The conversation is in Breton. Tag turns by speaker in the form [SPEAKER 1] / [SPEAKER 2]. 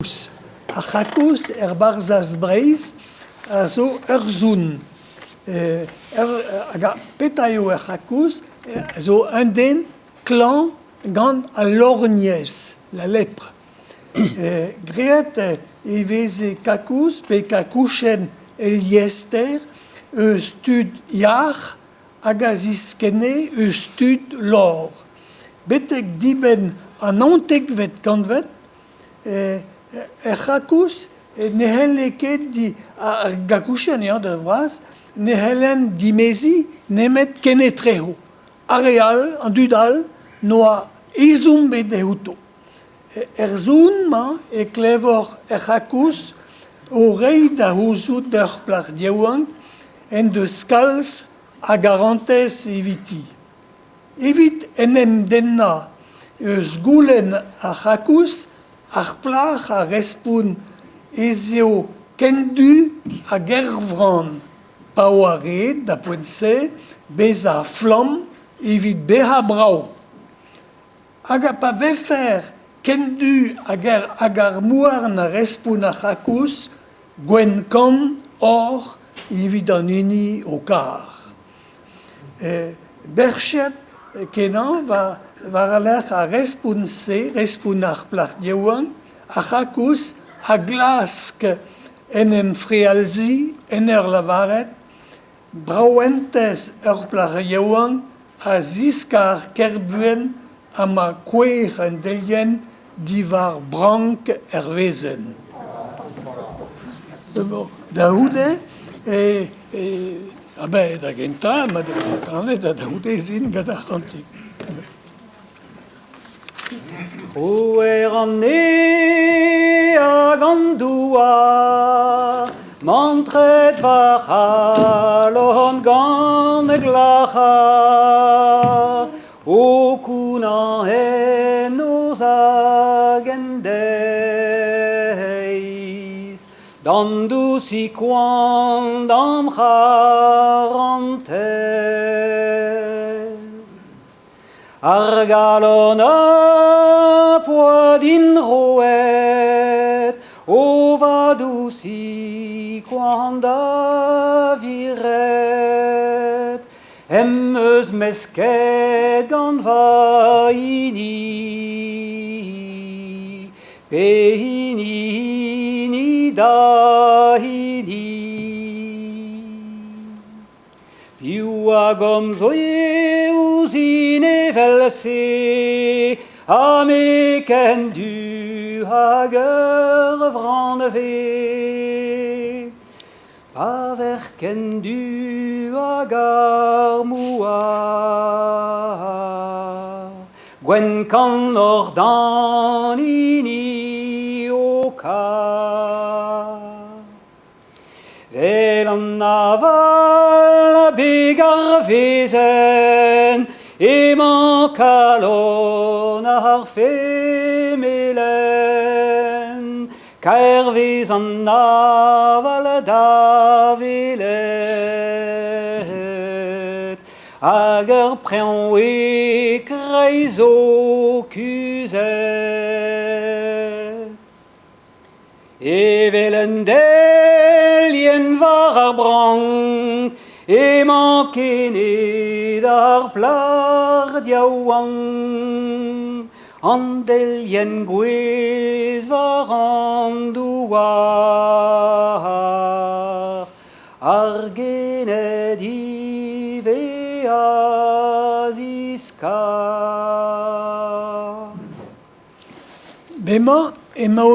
[SPEAKER 1] Ar c'hakouz er Barzhaz Breizh a zo ur son. Hag petra eo ar c'hakouz? Zo un den klañv gant al lorgnez, la lèpre. Graet e veze kakouz pe kakouchenn el liester eus tud yac'h hag a ziskenne eus tud lor. Betek dibenn an naontekvet kantved Er c'hakouz ne c'helle ket ar gakouchenn eo da vras ne c'hellent dimeziñ nemet kenetrezo. Ar re all, an dud all, n'oa ezhomm ebet outo. Er son-mañ e klevor er c'hakouz o reiñ da c'houzout d'ur plac'h yaouank en deus kalz a garantez eviti. Evit en em dennañ eus goulenn ar c'hakouz, ar plac'h a respont ez eo ken du hag er vran, pa oa ret, da poent-se, bezañ flamm evit bezañ brav. Hag ha pa vefer ken du hag ar mouarn a respont ar c'hakouz, gwenn-kann oc'h evit an hini ho kar. Berchet kenañ war-lerc'h ar respont-se, respont ar plac'h yaouank, ar c'hakouz a glask en em frealziñ en ur lavaret braventez ur plac'h yaouank a ziskar ker buan ha ma kouezh un delienn diwar brank er wezenn. Da c'houde e A-benn da gentañ ma ganet ha da c'houde ez in gant ar c'hantik.
[SPEAKER 2] Krouer an neñv hag an douar, mantret va c'halon gant glac'har, o kounañ en noz hag en deiz. D'an dousig koant d'am c'harantez. Ar galon a poa din roet, o va dousig koant da viret, em eus mesket gant va hini. Pehini hini da hini? Piv a gomzo ouzhin evel-se, ha me ken du hag ur vran ve? Pa vec'h ken du hag ar mouar, gwenn-kann oc'h d'an hini ho kar. Vel an aval a beg ar wezenn, emañ kalon ar femelenn. Kaer 'vez an aval da welet hag ur preñv e-kreiz zo kuzhet. Evel un delienn war ar brank emañ kened ar plac'h yaouank. An delienn gouez war an douar, ar gened ivez a ziskar.
[SPEAKER 1] Bremañ emaon.